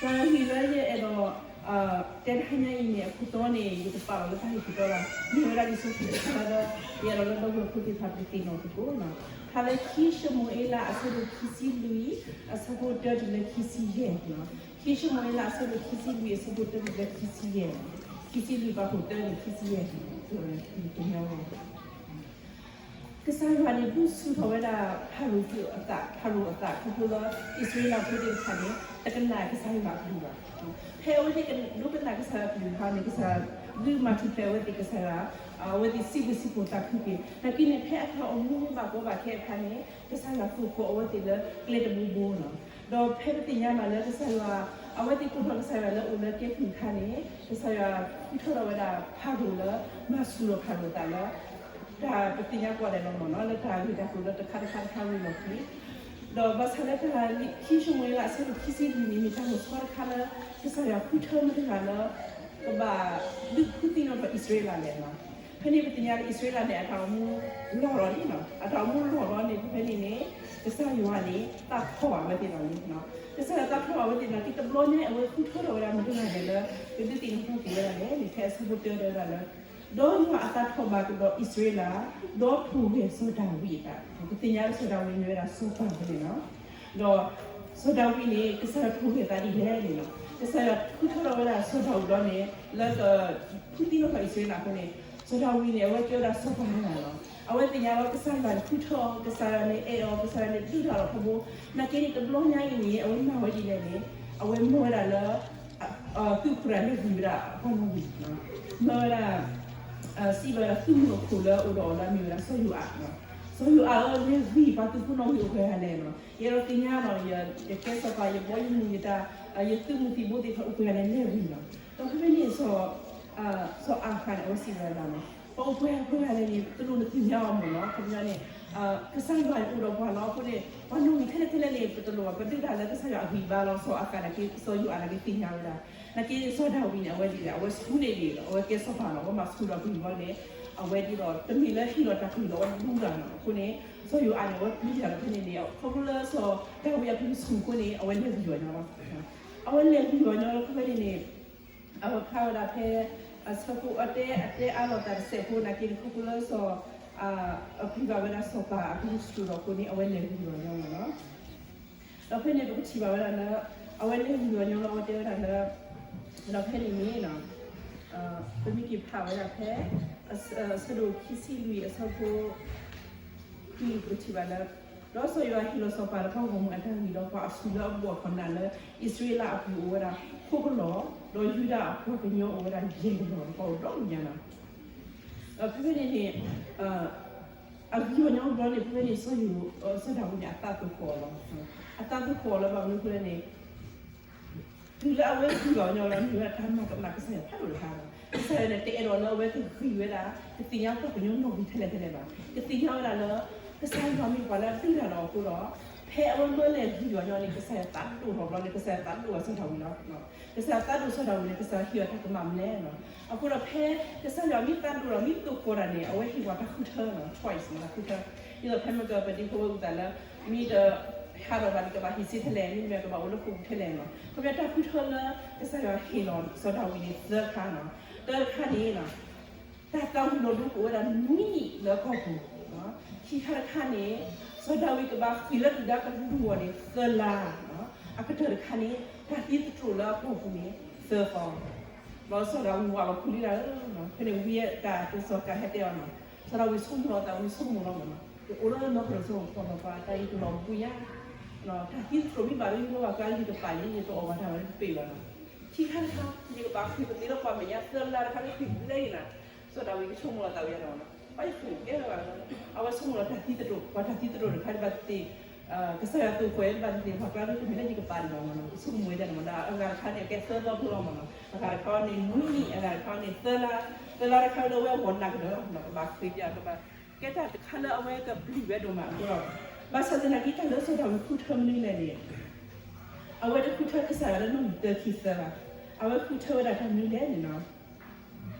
တၢ်ဂ့ၢ်လၢယအဲၣ်ဒိး တဲတဟါညါအံၤန့ၣ် အခိၣ်တီန့ၣ် ယတပာ်လီၤလၢတၢ်ဂ့ၢ်ခိၣ်တီဘၣ်, မ့ၢ်ဝဲဒၣ်လံာ်စီဆှံတခါလၢ ယအဲၣ်ဒိးလၢဒီပုၢ်ဝဲၢ်ဖိသ့ၣ်တဖၣ်ပကသ့ၣ်နီၣ်သကိးလီၤ. ဖးလၢခံၡမူၤအ့လးအဆၢဒိၣ်ခံဆံလွံၢ် အဆၢဖိတၢတုၤလၢခံဆံယဲၢ်လီၤ. ခံၡမူၤအ့လးအဆၢဒိၣ်ခံဆံလွံၢ် အဆၢဖိတၢတုၤလၢခံဆံယဲၢ်လီၤ. ခံဆံလွံၢ်ပာ်ဖှိၣ်တၢန့ၣ် ခံဆံယဲၢ် ကညီဝဲ ကစၢ်ယွၤန့ၣ် ဒုးဆူၣ်ထီၣ်ဝဲဒၣ်ဖၤရိၤအသး, ဖၤရိၤအသးခီဖျိလၢ အံၣ်စရ့လးဖိသ့ၣ်တဖၣ်န့ၣ် တကနၣ်ကစၢ်ယွၤအကလုၢ်ဘၣ်. ဖဲအဝဲသ့ၣ်ဒိကနၣ်ကစၢ်ယွၤအကလုၢ်အခါန့ၣ် ကစၢ်ယွၤဒုးမၤထူၣ်ဖျဲးအဝဲသ့ၣ်, ကစၢ်ယွၤ အဝဲသ့ၣ်စံးဘျုးစံးဖှိၣ်သးခုက့ၤ, နာ်က့န့ၣ် ဖဲအတၢ်အိၣ်မူဘၣ်ကီဘၣ်ခဲအခါန့ၣ် ကစၢ်ယွၤသိၣ်ဃီၤအဝဲသ့ၣ်လၢကျဲတဘိဘိလီၤ. ဒီးဖဲပသ့ၣ်ညါဘၣ်လၢကစၢ်ယွၤ အဝဲသ့ၣ်ကိးထီၣ်ကစၢ်ယွၤလၢအိၣ်လၢကျဲကုၢ်အခါန့ၣ် ကစၢ်ယွၤဃုထၢထီၣ်ဝဲဒၣ်ဖၤရိၤလၢ မၤဆူၣ်ထီၣ်ဖၤရိၤအသးလၢ တၢ်ပသ့ၣ်ညါကိးဂၤဒဲးလီၤမ့ၢ်နီၤ, လၢတၢ်ဂ့ၢ်တၢ်ကျိၤလၢတခါတခါတခါဝံၤလီၢ်ခံ, ဒီးဘၣ်ဆၣ်လၢတၢ်ခံၡမူၤအ့လးအဆၢဒိၣ်ခံဆံလွံၢ်န့ၣ် မ့ၢ်တၢ်ဂီၤဆၢတခါလၢ ကစၢ်ယွၤဃုထၢမတၤတဂၤလၢ ကဘၣ်ဒုးဖုသံနီၣ်ထီၣ်အံၣ်စရ့လးလဲၣ်လီၤ. ဖဲန့ၣ်ပသ့ၣ်ညါလၢအံၣ်စရ့လးန့ၣ် အတၢ်အိၣ်မူလီၤလီၤန့ၣ်လီၤ, အတၢ်အိၣ်မူလီၤလီၤန့ၣ် ဖဲန့ၣ်န့ၣ် ကစၢ်ယွၤန့ၣ် သးထီၣ်ဘၣ်ဝဲသ့ၣ်လီၤန့ၣ်လီၤ. ကစၢ်ယွၤသးထီၣ်ဘၣ်ဝဲသ့ၣ်လီၤ, က့တဘျီညါအဝဲဃုထၢထီၣ်ဝဲဒၣ်မတၤတဂၤလဲၣ်လၢ ကဒုးသ့ၣ်နီၣ်ထီၣ်က့ၤဝဲဒၣ်လဲၣ်န့ၣ် ဖဲအဆၢဖိတၢတဲဝဲဒၣ်လၢ ဒီးယွၤအသးထီၣ်ဘၣ်ကဒီးအံၣ်စရ့လး, ဒီးထိၣ်ဂဲၤစီၤဒၤဝံးအသး, ပသ့ၣ်ညါလၢစီၤဒၤဝံးမ့ၢ်ဝဲဒၣ်စီၤပၤန့ၣ်လီၤ. ဒီးစီၤဒၤဝံးန့ၣ် ကစၢ်ယွၤထိၣ်ဂဲၤသးဒ်လဲၣ်န့ၣ်လီၤ. ကစၢ်ယွၤဃုထၢထီၣ်ဝဲဒၣ်စီၤဒၤဝံးဒီးန့ၣ် လၢကဖုသံနီၣ်ထီၣ်အံၣ်စရ့လးအဃိန့ၣ် စီၤဒၤဝံးန့ၣ် အဝဲကဲဝဲဒၣ်စီၤပၤတဂၤလီၤ. အဝဲသ့ၣ်ညါလီၤကစၢ်ယွၤန့ၣ်ဃုထၢအီၤ, ကစၢ်ယွၤန့ၣ်အဲၣ်အီၤ, ကစၢ်ယွၤန့ၣ်ဒုးတၢ်လီၤထီဘိ, နာ်က့န့ၣ်တဘျီညါအံၤန့ၣ် အဝဲမၤဝဲဒ်လဲၣ်န့ၣ် အဝဲမၢဝဲဒၣ်လၢ သုးခိၣ်တဂၤလဲၤဂံၢ်ဝဲဒၣ်ပှၤနီၣ်ဂံၢ်, မၢဝဲဒၣ် စံးဘၣ်ဝဲဒၣ်သုးမုၢ်အခိၣ်လၢအအိၣ်ဒီးအီၤလၢအမ့ၢ်ဝဲဒၣ်စီၤယိၤအး, စီၤယိၤအးဧၢ, လဲၤဂံၢ်ပှၤသုးဖိနီၣ်ဂံၢ်အိၣ်ပှဲၤဂၤလဲၣ်လီၤ. ယအဲၣ်ဒိးသ့ၣ်ညါလီၤ, ယကဲစီၤပၤ, ယဘီယမုၢ်ယတၢ်, ယသုးမုၢ်သံၣ်ဘိသ့ၣ်တဖၣ်အိၣ်ပှဲၤဂၤလဲၣ်, လဲၤဂံၢ်လီၤ. ဒီးဖဲဖဲန့ၣ် စီၤအၤဃးန့ၣ် အဝဲစံးဘၣ်ဝဲဒၣ်လီၤ, ပှၤအိၣ်ပှဲၤဂၤပှဲၤဂၤလဲၣ်န့ၣ် တလိၣ်နသ့ၣ်ညါအီၤမ့ၢ်နီၤ, ခီပညီန့ၣ် ကစၢ်ယွၤန့ၣ်အိၣ်ဒီးပှၤလီၤ. အဃိန့ၣ် ပှၤနီၣ်ဂံၢ်ထဲလဲၣ်ထဲလဲၣ်န့ၣ် ပတလိၣ်ဘၣ်, ပဒုးတၢ်လၢကစၢ်ယွၤအဂံၢ်ဘါလီၤ. စီၤအၤဃးနာ်က့ စီၤယိၤအၤနာ်က့သ့ၣ်ညါဝဲဒၣ်, နာ်က့စီၤဒၤဝံးန့ၣ် အဝဲဒ်လဲၣ်, အဝဲဆူၣ်န့ၢ်ဒံး, အဝဲကဲစီၤပၤလီၤ, အဝဲမၤဆူၣ်ဒီးပှၤဂံၢ်ဘါန့ၣ်, အဝဲဒ်သိး တမ့ၢ်လၢဟ့ၣ်လီၤတၢ်ကလုၢ်လီၤ, အဝဲဒူတၢ်လီၤ. အဃိန့ၣ် စီၤယိၤအၤန့ၣ် အဝဲပျံၤတၢ်လီၤဖဲန့ၣ်န့ၣ်, ခီဖျိလၢစီၤဒၤဝံးအကလုၢ်ဆူၣ်အဃိန့ၣ် အဝဲလဲၤဂံၢ်ဝဲညီလီၤ. အဝဲလဲၤဂံၢ်ဝဲညီလီၤဖဲဖဲန့ၣ်န့ၣ် အဝဲဖျါဝဲဒၣ်ဖဲ အဆၢဖိအတဲ အတဲအါလိာ်သးတစဲးဖိနာ်က့န့ၣ် ခီဖျိလၢစီၤ အပျံၤဘၣ်ဝဲဒၣ်စီၤပၤအကလုၢ်ဆူၣ်ဒီးအဃိန့ၣ် အဝဲလဲၤဂံၢ်ဝဲညီလီၤ. ဒီးဖဲန့ၣ် ပကထံၣ်ဘၣ်ဝဲဒၣ်လၢ အဝဲလဲၤဂံၢ်ဝဲညီလီၤ အဝဲတဲဝဲဒၣ်လၢ ဒီးဖဲန့ၣ်န့ၣ် ပမ့ၢ်က့ၤဖးဝဲဒၣ်ဖဲ အဆၢဒိၣ်ခံဆံလွံၢ်အဆၢဖိ ခွံ ပကထံၣ်ဘၣ်လၢ ဒီးစီၤယိၤအၤဟ့ၣ်လီၤစီၤပၤဒီးပှၤဂီၢ်မုၢ်အတၢ်ဂံၢ်ဒီးပှၤအဆူၣ်လၢအဘူးအခီၣ်နၢ်လၢ အံၣ်စရ့လးအပူၤအိၣ်ဝဲဒၣ်ဃိးကလီၢ်, ဒီးယူဒၤအပှၤကညီအိၣ်ဝဲဒၣ်ယဲၢ်ကလီၢ်, ပှၤအိၣ်ဒီဒူၣ်ညါလီၤ. ဒီးဖဲဖဲန့ၣ်န့ၣ် အဂံၢ်အီၤညီဘျီန့ၣ် ဖဲဖဲန့ၣ် စီၤဒၤဝံးန့ၣ် အသးသူၣ်ဖှီၣ်အီၤလီၤ. အသးသူၣ်ဖှီၣ်အီၤလၢဘၣ်မနုၤအဃိလဲၣ်န့ၣ် တုၤလၢအဝဲဂံၢ်အီၤညီလီၤ မ့ၢ်ဝဲဒၣ်တၢ်မၤကမၣ်ကစၢ်ယွၤဖးဒိၣ်တခါလီၤ. ကစၢ်ယွၤန့ၣ် တအဲၣ်ဒိးလၢအဝဲကဂံၢ်ဝဲဒၣ် ကသ့ၣ်ညါပှၤကညီနီၣ်ဂံၢ်ထဲလဲၣ်ထဲလဲၣ်ဘၣ်. ကသ့ၣ်ညါဝဲဒၣ်လၢ ကစၢ်ယွၤမ့ၢ်ပှၤလၢအဒုးတၢ်လီၤအဃိဒီး ဖဲအဝဲမၢလဲၤဂံၢ်အီၤညီန့ၣ် ကစၢ်ယွၤသးဒိၣ်ထီၣ်ဘျီန့ၣ် ကစၢ်ယွၤသးဒိၣ်အီၤစီၤဒၤဝံးလီၤ. ကစၢ်ယွၤသးဒိၣ်စီၤဒၤဝံးန့ၣ် ကစၢ်ယွၤဟ့ၣ်အီၤတၢ်ကမၣ်မနုၤလဲၣ်လီၤ. အဃိဒီးဖဲကစၢ်ယွၤမ့ၢ်သးဒိၣ်ဒီး မ့ၢ်သိၣ်ဃီၤတၢ်န့ၣ် အဝဲဟ့ၣ်ပှၤတၢ်ဃုထၢလီၤ, choice မ့ၢ်တၢ်ဃုထၢ. ဒ်သိးဖဲမ့ၢ်ကပဒံဖိဝဲအုၣ်သးလၢ မ့ၢ်တဟးထီၣ်ဘၣ်န့ၣ် ကဘၣ်ဟံးစ့ထဲလဲၣ်, မ့တမ့ၢ်ကဘၣ်အိၣ်လၢဃိာ်ပူၤထဲလဲၣ်လီၤ. ခီဖျိတၢ်ဃုထၢလၢကစၢ်ယွၤဟ့ၣ်လီၤစီၤဒၤဝံးန့ၣ်သၢခါလီၤ. တၢတခါန့ၣ် တၢ်သၣ်ဝံၤလီၤဒိကအိၣ်ဝဲဒၣ်နွံနံၣ်လၢကီၢ်ပူၤ, ခံခါတခါန့ၣ် စီၤဒၤဝံးကဘၣ်ဃ့ၢ်လၢဒုၣ်ဒါကလူၤအီၤန့ၣ်သၢလါ, အကတၢၢ်တခါန့ၣ် တၢ်သံသတြိာ်လၢအကီၢ်ပူၤန့ၣ်သၢသီ ဒီးစီၤဒၤဝံးဝးလီၤခူလံဒၣ်ဧၢ, ဖဲန့ၣ်ဝံအတၢ်ကစီၣ်ကးဟဲတဲအီၤန့ၣ်, စီၤဒၤဝံးဆိကမိၣ်လီၤသးဝံၤဆိကမိၣ်လီၤမ့ၢ်နီၤ, ယအိၣ်လၢနီၢ်ကစၢ်ပှၤပှၤတၢ်အံၤတလီၤဘှံးညါ, တၢ်သံသတြိာ်မ့ၢ်ဘၣ်လၢယလိၣ်ဘၣ်ကျါယတပာ်န့ၣ် ယတအီၣ်ဘၣ်တၢ်ဘၣ်လၢတပ့ၤဘၣ်နီၤ, ခံခါတခါ ယကဘၣ်ဃ့ၢ်ပသ့လၢပှၤမဲာ်ညါသၢလါတခါလၢဃ့ၢ်ဘျဲအံၤနီၤ, စီၤဒၤဝံးကဆိကမိၣ်လီၤသးဝံၤယၤနီၤ, ဘၣ်ယဃ့ၢ်ကဲလၢၤဘၣ်, အဝဲဆိကမိၣ်လီၤတၢ်သံသတြိာ်, ပှၤတၢ်သံသတြိာ်တခါတဘၣ်သ့ၣ် ကစၢ်ယွၤသိၣ်ဃီၤယဲတဘၣ်သ့ၣ်သ့ၣ် ပှၤကျါဒ်တမ့ၢ်လၢယကပာ်ဒံးဘၣ်မ့ၢ်နီၤ, ဆိကမိၣ်ဝဲဒၣ်မ့ၢ်နီၤ, အဂၤတခါန့ၣ် အကဲသၢသီဖိလီၤမ့ၢ်နီၤ, အဂၤတခါန့ၣ်နွံနံၣ်, အဂၤတခါန့ၣ်သၢလါ, သၢလါတခါလၢအဝဲအဂီၢ်နးကဒီး ကဘၣ်ဃ့ၢ်ပျၢ်ကဘၣ်, ကဲတၢ်တခါလၢအဝဲကပျံၤဝဲဒိၣ်မးအဃိဒီး, ဘၣ်ဆၣ်သနာ်က့တၢ်လၢစီၤဒၤဝံးဃုထၢမနုၤလဲၣ်န့ၣ်, အဝဲတဃုထၢကစၢ်ယွၤလၢနီၣ်ဂံၢ်သၢခံသၢဘၣ်, အဝဲဃုထၢဝဲဒၣ်တၢ်မနုၤလဲၣ်န့ၣ်နီၤ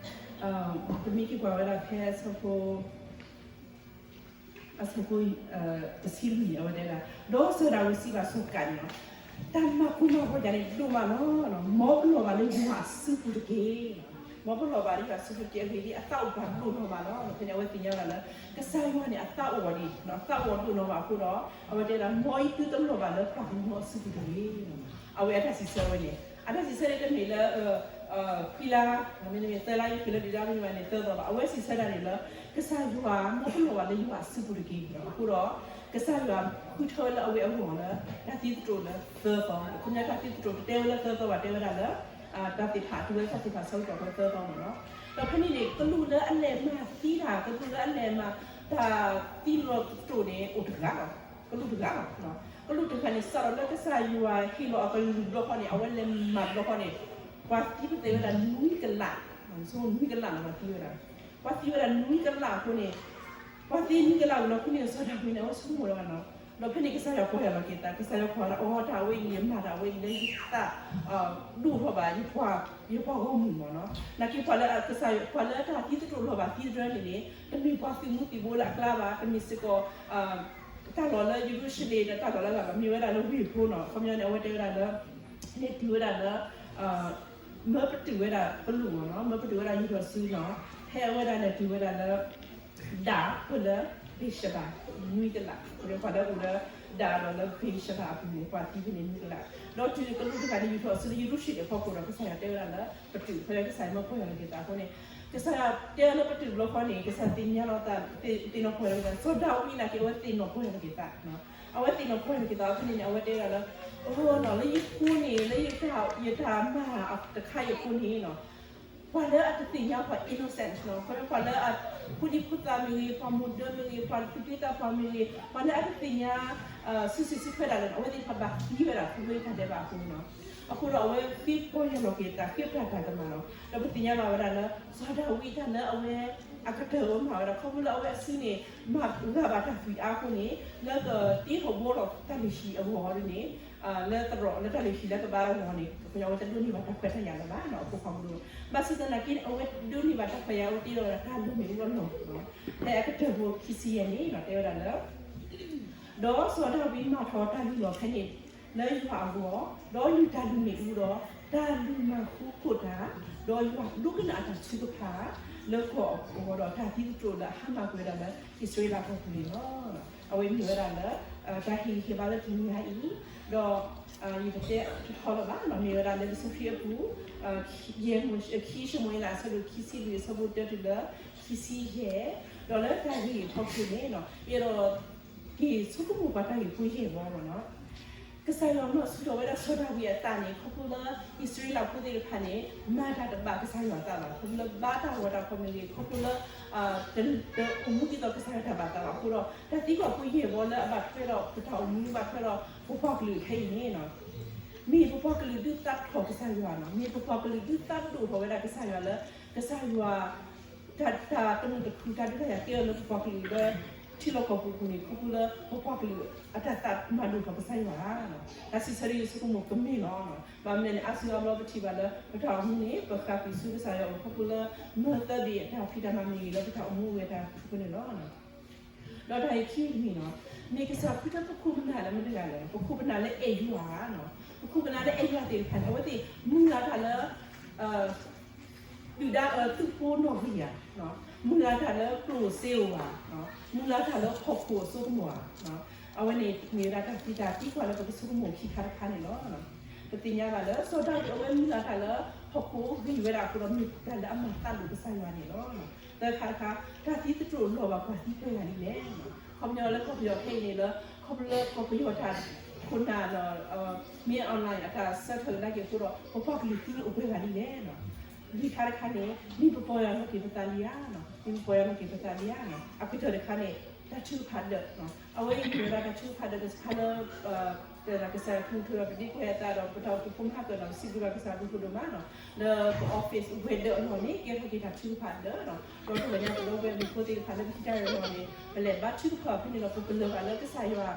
ပမ့ၢ်က့ၤကွၢ်ဝဲဒၣ်ဖဲအဆၢဖိ အဆၢဖိ တဆံလွံၢ်န့ၣ် အဝဲတဲဒၣ်, ဒီးစီၤဒၤဝံးစံးဘၣ်စီၤကးန့ၣ်လီၤ, တၢ်မၤကိၢ်မၤဂီၤယၤန့ၣ်ဒိၣ်မးလီၤ. မ်ပလီၢ်ဘၣ်လၢယွၤအစုပူၤတက့ၢ်. မ်ပလီၢ်ဘၣ်လၢယွၤအစုပူၤတက့ၢ် အဂ့ၢ်ဒ်အံၤ အသးအိၣ်ပှၤဒိၣ်နီၢ်မးလီၤ. ဖဲန့ၣ် အဝဲသ့ၣ်ညါဝဲဒၣ်လၢ ကစၢ်ယွၤန့ၣ် အသးအိၣ်အီၤဒ် အသးအိၣ်အီၤဒိၣ်နီၢ်ဘၣ်အဃိဒီး အဝဲတဲဒၣ် မ်ယသုတလီၢ်ဘၣ်လၢပှၤကညီအစုပူၤတဂ့ၤ. အဝဲအတၢ်စံးဆၢဝဲန့ၣ် အတၢ်စံးဆၢန့ၣ်တမ့ၢ်လၢ ခွံလါ မ့တမ့ၢ်သၢလါ ယဃ့လၢဒုၣ်ဒါမ့ၢ်ဘၣ်န့ၣ် သၢသီဘၣ်. အဝဲစံးဆၢတၢ်န့ၣ်လၢ ကစၢ်ယွၤ မ်ပလီၢ်ဘၣ်လၢယွၤအစုပူၤတက့ၢ်. အဃိဒီး ကစၢ်ယွၤဃုထၢလၢအဝဲအဂီၢ်လၢ တၢ်သံသတြိာ်လၢသၢသီ, ခီပညီတၢ်သံသတြိာ်တတဲဝဲလၢသၢသီဘၣ် တဲဝဲဒၣ်လၢ တၢ်သ့ၣ်တဖၣ် တုၤဝဲတၢ်သ့ၣ်တဖၣ်ဆၢကတီၢ်ဝဲသၢသီမ့ၢ်နီၤ. ဒီးဖဲန့ၣ်န့ၣ် ကလူးလၢအလဲၤမၤသံတၢ် ကလူးလၢအလဲၤမၤ တၢ်သံသတြိာ်န့ၣ် အိၣ်တဂၤလီၤ. ကလူးတဂၤလီၤ. ကလူးတဂၤန့ၣ် စးထီၣ်လၢကစၢ်ယွၤဟ့ၣ်လီၤအကလူးတဘျီဃီန့ၣ် အဝဲလဲၤမၤတဘျီဃီန့ၣ် ပှၤသံပသဲးဝဲဒၣ်နွံကလး, နွံကလးလီၤ ပှၤသံဝဲဒၣ်, ပှၤသံဝဲဒၣ်နွံကလးအဃိန့ၣ် ပှၤသံနွံကလးဝံၤလီၤ ဖဲန့ၣ်စီၤဒၤဝံးန့ၣ် အဝဲဆိကမိၣ်လီၤနီၤ. ဒီးဖဲန့ၣ်ကစၢ်ယွၤကွၢ်ယၤလီၤက့ၤသး, ကစၢ်ယွၤကွၢ်ဝဲဒၣ် အိ တၢ်အဝဲအံၤန့ၣ် ယမၤတၢ်အဝဲအံၤလၢယသး ဒိၣ်ထီၣ်ဘၣ် ယပှၤဂီၢ်မုၢ်မ့ၢ်နီၤ. နာ်က့ပှၤလၢကစၢ်ယွၤ ပှၤလၢတၢ်သံသတြိာ်လီၤဘၣ်သံတဖၣ်န့ၣ်န့ၣ် တမ့ၢ်ပှၤသုးမုၢ်သံၣ်ဘိလၢအကျါဘၣ်, တမ့ၢ်စ့ၢ်ကီး တၢ်လီၢ်လၢယရူၤၡလ့ၣ်ဒီးတၢ်လီၢ်လၢအဂၤဘၣ်, မ့ၢ်ဝဲဒၣ်လၢဝ့ၢ်ဖိနီၤ. ခီပညီန့ၣ် အဝဲတဲဝဲဒၣ်လၢ န့ၢ်တုၤဝဲဒၣ်လၢ မၢပတုာ်ဝဲဒၣ်ကလူးမ့ၢ်နီၤ, မၢပတုာ်ဝဲဒၣ်ယူၤထီၣ်စုနီၤ, ဟဲဝဲဒၣ်န့ၣ်တုၤဝဲဒၣ်လၢ ဒၣ်အိၣ်လၢ ဘ့ၣ်ၡဘၤ နွံကလး, ပှၤလၢအိၣ်လၢ ဒၣ်ဒီးလၢဘ့ၣ်ၡဘၤအပူၤန့ၣ် ပှၤသံဖဲန့ၣ်နွံကလး, ဒီးတုၤကလူးတဂၤန့ၣ် ယူၤထီၣ်စုလၢယရူၤၡလ့ၣ်အဖီခိၣ်ဒီး ကစၢ်ယွၤတဲဝဲဒၣ်လၢ ပတုာ်, ဖဲလၢကစၢ်ယွၤမၢပှဲၤလီၤက့ၤသးအဃိန့ၣ် ကစၢ်ယွၤတဲလၢပတုာ်တဘျီဃီန့ၣ် ကစၢ်သ့ၣ်ညါလီၤသး သ့ၣ်နီၣ်ပှဲၤလီၤက့ၤသး, စီၤဒၤဝံးနာ်က့ အဝဲသ့ၣ်နီၣ်ပှဲၤလီၤက့ၤသး, အဝဲသ့ၣ်နီၣ်ပှဲၤလီၤက့ၤသးအဃိန့ၣ်န့ၣ် အဝဲတဲဝဲဒၣ်လၢ အလီၤလၢယဃိန့ၣ် လၢယတၢ်မၤတခါအံၤအဃိန့ၣ်နီၤ ပှၤလၢအတသ့ၣ်ညါပှၤ innocent နီၤ, ပှၤလၢအဖိဒံဖိသၣ်မ့ၢ်ဂ့ၤ, ပှၤမိၢ်ဒၢမ့ၢ်ဂ့ၤ, ပှၤသူၣ်က့သးပှၢ်မ့ၢ်ဂ့ၤ, ပှၤလၢအတသ့ၣ်ညါ စုဆံးစုခွဲးဒၣ်လဲာ်န့ၣ် အဝဲသ့ၣ်တဖၣ်ဘၣ်သံဝဲဒၣ် ခီဖျိတၢ်ဒဲးဘးအဃိနီၤ. အဃိဒီးအဝဲဃ့ပီၢ်ယၢ်လီၤက့ၤသး ဃ့ပျၢ်တၢ်ကမၣ်လီၤ. ဒီးပသ့ၣ်ညါဘၣ်ဝဲဒၣ်လၢ စီၤဒၤဝံးတၢ်လၢအဝဲ အကတၢၢ်အမၤဝဲဒၣ် ခီဖျိလၢအဝဲအစုန့ၣ် မၤဂၢ်ဘၣ်တၢ်သွံၣ်အါအဃိန့ၣ် လၢကတ့ထီၣ်ဘှီထီၣ်တၢ်လုၢ်ဟံၣ်အဂီၢ်န့ၣ် လၢသရိာ်လၢတၢ်လုၢ်ဟံၣ်လၢကဘါအဂီၢ်န့ၣ် ပှၤကညီဝဲတဒိးန့ၢ်ဘၣ်တၢ်ခွဲးတၢ်ယာ်လၢၤဘၣ်နီၤ အဖိခွါကဒိၣ်. ဘၣ်ဆၣ်သနာ်က့န့ၣ် အဝဲဒိးန့ၢ်ဘၣ်တၢ်ခွဲးတၢ်ယာ် အဝဲတ့ထီၣ်ဝဲဒၣ်တၢ်လီၢ်မ့ၣ်အူအလီၢ်နီၤ, ဖဲအကတၢၢ်ဖိခံဆံယဲၢ်န့ၣ်နီၤ တဲဝဲဒၣ်လၢ ဒီးစီၤဒၤဝံးမၤထီၣ်တၢ်လုၢ်လီၢ်ဖဲန့ၣ် လၢယွၤအဂီၢ်, ဒီးလုၢ်တၢ်လုၢ်မ့ၣ်အူဒီး တၢ်လုၢ်မၤဃူခိၣ်တၢ်, ဒီးယွၤဒိကနၣ်အတၢ်ထုကဖၣ် လၢကီၢ်အဂီၢ်ဒီး တၢ်သံသတြိာ်လၢအဟါမၢ်ကွံာ်ဝဲဒၣ်လၢ အံၣ်စရ့လးကီၢ်ပူၤန့ၣ်လီၤ. အဝဲမ့ၢ်ဝဲဒၣ်လၢ တၢ်ဟ့ၣ်ဂံၢ်ဟ့ၣ်ဘါလၢတနံၤညါအံၤ, ဒီး ယတတဲထီထီၣ်လၢၤဘၣ်နီၤ, မ့ၢ်ဝဲဒၣ်လၢလံာ်စီဆှံအပူၤ ခံၡမူၤအ့လး အဆၢဒိၣ်ခံဆံလွံၢ် အဆၢဖိတၢတုၤလၢ ခံဆံယဲၢ်, ဒီးလၢတၢ်ဂ့ၢ်အဖီခိၣ်န့ၣ် ယအဲၣ်ဒိး က့ၤဆိကမိၣ်ပှၤတၢ်ဂ့ၢ်ဖိယဲၢ်ဘီနီၤ. ကစၢ်ယွၤမၢဆူၣ်ထီၣ်ဝဲဒၣ်စီၤဒၤဝံးအသးန့ၣ် ခီဖျိလၢအံၣ်စရ့လးဖိသ့ၣ်တဖၣ်န့ၣ် မၤတၢ်တဘၣ်ကစၢ်ယွၤအသးဘၣ်, ခီဖျိလၢဘါတၢ်ဂီၤတၢ်ဖီၣ်မ့ၢ်ဂ့ၤ, ခီဖျိလၢ တအိၣ်မူဒ်သိးကစၢ်ယွၤတၢ်ဘၣ်သးဘၣ်အဃိဒီး တၢ်သံကွၢ်ဖိယဲၢ်ဘီလၢအဘၣ်ထွဲဒီးပတၢ်အိၣ်မူ ဘၣ်ထွဲဒီးပပှၤကလုာ်ခဲအံၤန့ၣ် မ့ၢ်ပပှၤကလုာ်ဒုးသးထီၣ်ကစၢ်ယွၤနီၤ, မ့ၢ်ပပှၤကလုာ်ဒုးသးဒိၣ်ထီၣ်ဝဲဒၣ်ကစၢ်ယွၤလၢ ကစၢ်ယွၤ တၢ်တမုာ်တခု တၢ်ဒုးတၢ်ယၤကဲထီၣ်လၢပပှၤကလုာ်လၢ ထံလီၢ်ကီၢ်ပူၤအပူၤန့ၣ် ခီဖျိလၢပပှၤကလုာ်အတၢ်သးမၤဒိၣ်ထီၣ်ကစၢ်ယွၤဧါ. တၢ်စံးဆၢဒ်ယဆိကမိၣ်ကမ့ၢ်လီၤ. ဘၣ်မနုၤလဲၣ်န့ၣ် အါစုအါဘျီပထံၣ်ဘၣ်လၢ ပတၢ်အိၣ်မူန့ၣ် ပဃၣ်ကွံာ်ဆူကစၢ်ယွၤအအိၣ် ခီဖျိလၢ မၢသၢဘ့ၣ်အတၢ်ဖံးတၢ်မၤမ့ၢ်ဂ့ၤ လၢပတၢ်အိၣ်မူအဂ့ၤအတၢ်ဖုၣ်န့ၣ်လီၤ. ဒီးတၢ်ဂ့ၢ်ခံမံၤနီၤ, မ့ၢ်ကစၢ်ခရံာ်တၢ်ပခိၣ်ပနၢ်လၢမတၤတဂၤလဲၣ်, ပခိၣ်ပနၢ်လၢအဲၣ်ယွၤဧါ. ပခိၣ်ပနၢ်လၢအဲၣ်ယွၤသ့ၣ်တဖၣ်န့ၣ် အဝဲသ့ၣ်မုၢ်လၢ်တၢ်လၢ ဒုၣ်ဒါအသုးဖိနီၣ်ဂံၢ်ဧါ, မုၢ်လၢ်တၢ်လၢကျိၣ်စ့ဧါ, မုၢ်လၢ်တၢ်လၢဟီၣ်ခိၣ်အစိကမီၤဧါ. အဝဲန့ၣ်မ့ၢ်ဝဲဒၣ်တၢ်သံတၢ်သံကွၢ်လၢပကဆိကမိၣ်ခံခါတခါန့ၣ်လီၤ. ပသ့ၣ်ညါဘၣ်လၢ စီၤဒၤဝံးအဝဲမုၢ်လၢ်တၢ်လၢဟီၣ်ခိၣ်ဂ့ၤဝဲဒၣ်အဃိဒီး မ့ၢ်တၢ်လၢအမၤသးဒိၣ်ကစၢ်ယွၤန့ၣ်လီၤ. သၢခါတခါ, တၢ်သံသတြိာ်လီၤဘၣ်ပှၤသံပှဲၤဂၤဒ်လဲၣ်. ခီပညီလၢကီၢ်ပယီၤခဲအံၤန့ၣ်လၢ ခီဖျိလၢကီၢ်ပယီၤတၢ်ခိၣ်နၢ်ဒီး မ့ၢ် online အတၢ်ဆၢထၢၣ်နာ်က့အဃိဒီး ပပှၤကလုာ်သံအိၣ်ပှဲၤဂၤဒ်လဲၣ်. လွံၢ်ခါတခါန့ၣ် မ့ၢ်ပပီၢ်ယၢ်လီၤက့ၤပသးလံဧါ, မ့ၢ်ပပီၢ်ယၢ်လီၤက့ၤပသးလံဧါ. အကတၢၢ်တခါန့ၣ် တၢ်ထုကဖၣ်ဒၢး, အဝဲအံၤမ့ၢ်ဝဲဒၣ်တၢ်ထုကဖၣ်ဒၢးတခါလၢ ကစၢ်ယွၤကထုးထီၣ်ပဒ့ကွဲးအသးဒီး ပတၢ်အိၣ်ဖှိၣ်ဖိမုၣ်ဟးကၢၣ်ဒီး ပစံးဘျုးဘၣ်ကစၢ်အဘျုးဖးဒိၣ်မးနီၤ. လၢပ office ဝဲၤဒၢးအလီၢ်န့ၣ် ကဲထီၣ်က့ၤတၢ်ထုကဖၣ်ဒၢးနီၤ. ဒီးတဂီၤညါပဒီပုၢ်ဝဲၢ်မုၣ်ဖိသ့ၣ်တဖၣ်လၢပထံၣ်တၢ်အလီၢ်န့ၣ် ပလဲၤဘါထုကဖၣ်ဖဲန့ၣ်ဒီး ပပလၢၢ်ဘၣ်လၢကစၢ်ယွၤ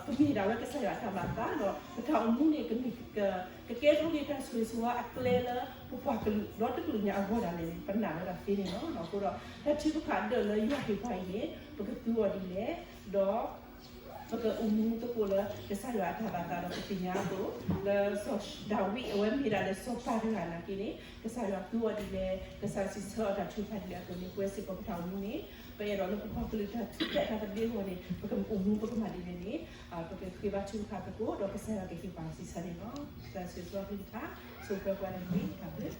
ကမ့ၢ်ဒၣ်ဝဲကစၢ်ယွၤအတၢ်ဘၣ်သးဒီး ပတၢ်အိၣ်မူန့ၣ် ကမ့ၢ် ကကဲထီၣ်က့ၤတၢ်ဆိၣ်ဂ့ၤဆိၣ်ဝါအကျဲလၢ ပပှၤကလုာ် ဒီးတကလုာ်ညါအဂီၢ်ဒၣ်လဲာ်န့ၣ် ပနာ်ဝဲဒၣ်သ့န့ၣ်လီၤ. အဃိဒီး တၢ်ထုကဖၣ်ဒၢးလၢယွၤဟ့ၣ်ပှၤအံၤန့ၣ် ပကသူအီၤဒ်လဲၣ်, ဒီး ပကအိၣ်မူသကိးလၢကစၢ်ယွၤအတၢ်ဘၣ်သးဒီးပသ့ၣ်ညါအသိး, လၢစီၤဒၤဝံးအဝဲမ့ၢ်ဒၣ်လၢစီၤပၤတဂၤနာ်က့န့ၣ် ကစၢ်ယွၤသူအီၤဒ်လဲၣ်, ကစၢ်ယွၤစံးဆၢအီၤတၢ်ထုကဖၣ်ဒ်လဲၣ်အသိးန့ၣ် ပဝဲစ့ၢ်ကီးပတၢ်အိၣ်မူန့ၣ် ပအဲၣ်ဒိးလၢပပှၤကလုာ်တၢ်ထူၣ်ဖျဲးတၢ်သဘျ့အဂီၢ်န့ၣ် ပကအိၣ်မူပကမၤဒ်လဲၣ်န့ၣ် ပကဃ့ဘါထုကဖၣ်သကိး ဒီးကစၢ်ယွၤကဟ့ၣ်ပှၤစံးဆၢန့ၣ်လီၤ. တၢ်ဆိၣ်ဂ့ၤဆိၣ်ဝါကလုၢ်ကထါ ဆိၣ်ပၢၤပှၤန့ၣ်တက့ၢ်. တၢ်ဘျုး